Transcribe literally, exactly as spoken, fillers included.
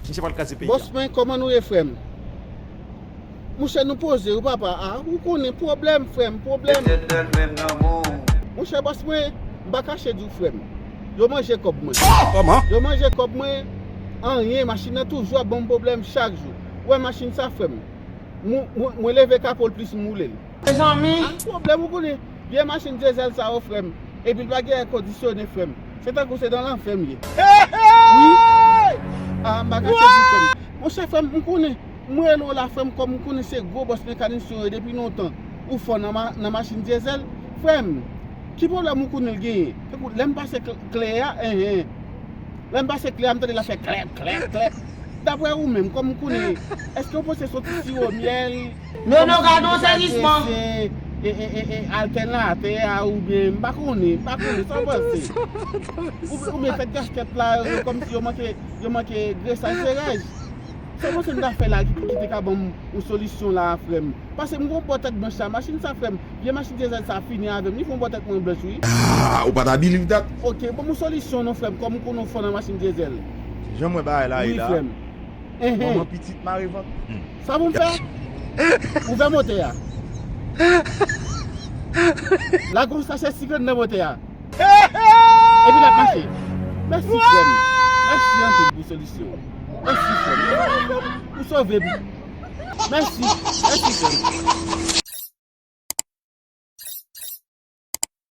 Misye pral kraze peyi a. Bòs mwen, kòman nou ye, frè m? Monchè, nou poze wi, papa. A, ou konnen, pwoblèm, frè m, pwoblèm. Monchè, bòs mwen, m pa kache di w, frè m. Yo manje kòb mwen. Kòman? Yo manje kòb mwen, anyen, machin nan toujou ap ban m pwoblèm chak jou. Ou wè machin sa, frè m? Mwen, mwen, mwen leve kapo l plis m woule l. Mezanmi! A, pwoblèm, ou konnen. Vye machin dyezèl sa yo, frè m. Epi l pa gen èkondisyone, frè m. Se tankou se nan lanfè m ye. Wi. A, m pa kache di, frè m. Monchè, frè m, m konnen. M rele w la, frè m, kòm m konnen se gwo bòs mekanisyen w ye depi lontan. Ou fò nan ma-, nan machin dyezèl. Frè m, ki pwoblèm ou konnen l genyen? Tankou lè m pase kl-, kle a, enhen. Lè m pase kle a, m tande l ap fè klèp, klèp, klèp. Daprè ou menm, kòm ou konnen, èske ou panse se yon ti siwo myèl? Nono, gade yon sezisman. E, e, e, e, altènatè a oubyen, m pa konnen, m pa konnen, sa w panse? Oubyen, oubyen fèt gaskèt la, yo, kòmsi yo manke, yo manke gresaj seraj. Sa w panse m ta fè la ki, ki te ka ban m yon solisyon la, frè m? Paske m gon bò tèt blanch sa, machin sa, frè m, vye machin dyezèl sa fini avè m, li fè yon bò tèt mwen blanch, wi. Ah, ou pa ta believe that? Ok, ban m yon solisyon non, frè m, kòm ou konnen w fò nan machin dyezèl. Jan m wè bagay la ye la. Wi, frè m. Enhen. Manman pitit mare vant. Hmm. Sa pou m fè? Ouvè motè a. Lage yon sachè sikren nan motè a. Epi l ap mache. Mèsi, frè m. Mèsi anpil pou solisyon. Mèsi, frè m. Ou sove m. Mèsi. Mèsi, frè m.